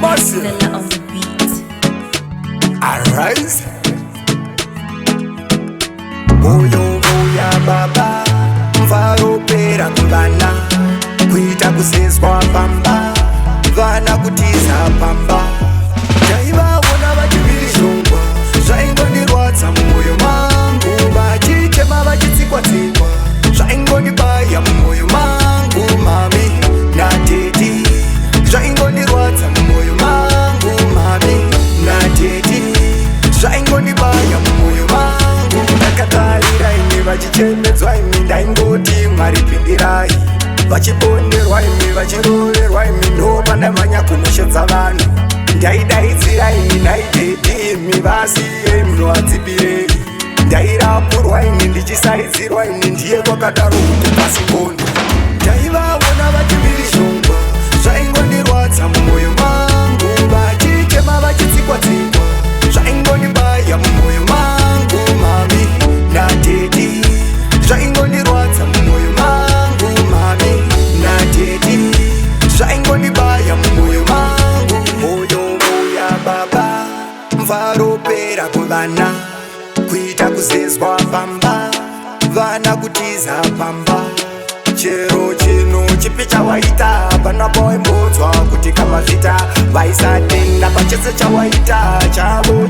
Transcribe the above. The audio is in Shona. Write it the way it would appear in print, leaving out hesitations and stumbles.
Massive. Stella on the beat. Arise. Uyo uya baba, mvaropera kuvana, kuita kusezwa pamba, vana kutiza pamba. Taivaona vachivhirishongwa, zvaingondirwadza mumwoyo mangu, vachichema vachitsikwa-tsikwa, zvaingondibaya mumwoyo mangu, mami nadaddy, zvaingondirwadza mumwoyo mangu, mami nadaddy, zvaingondibaya mumwoyo mangu. Ndakatarira imi vachichemedzwa imi, ndaingoti Mwari pindirai. Vachibonderwa imi, vachiroverwa imi, ndopandamhanya kunoshedza vanhu. Ndaidaidzira imi, nhai daddy imi, vasiyei, munovadzipirei? Ndairapurwa imi, ndichisaidzirwa imi, ndiye kwakadaro uku pasi gondo. Ndaivaona vachivhirishongwa, zvaingondirwadza mumwoyo mangu, vachichema vachitsikwa-tsikwa, zvaingondibaya mumwoyo mangu, mami nadaddy, zvaingondirwadza mumwoyo mangu, mami nadaddy, zvaingondibaya mumwoyo mangu. Moyo uya baba, mvaropera kuvana, kuita kuzezwa pamba, vana kutiza pamba. Chero chinhu chipi chawaita, hapana pawaimbodzwa kuti kamazvita. Vaisatenda pachese chawaita chavo.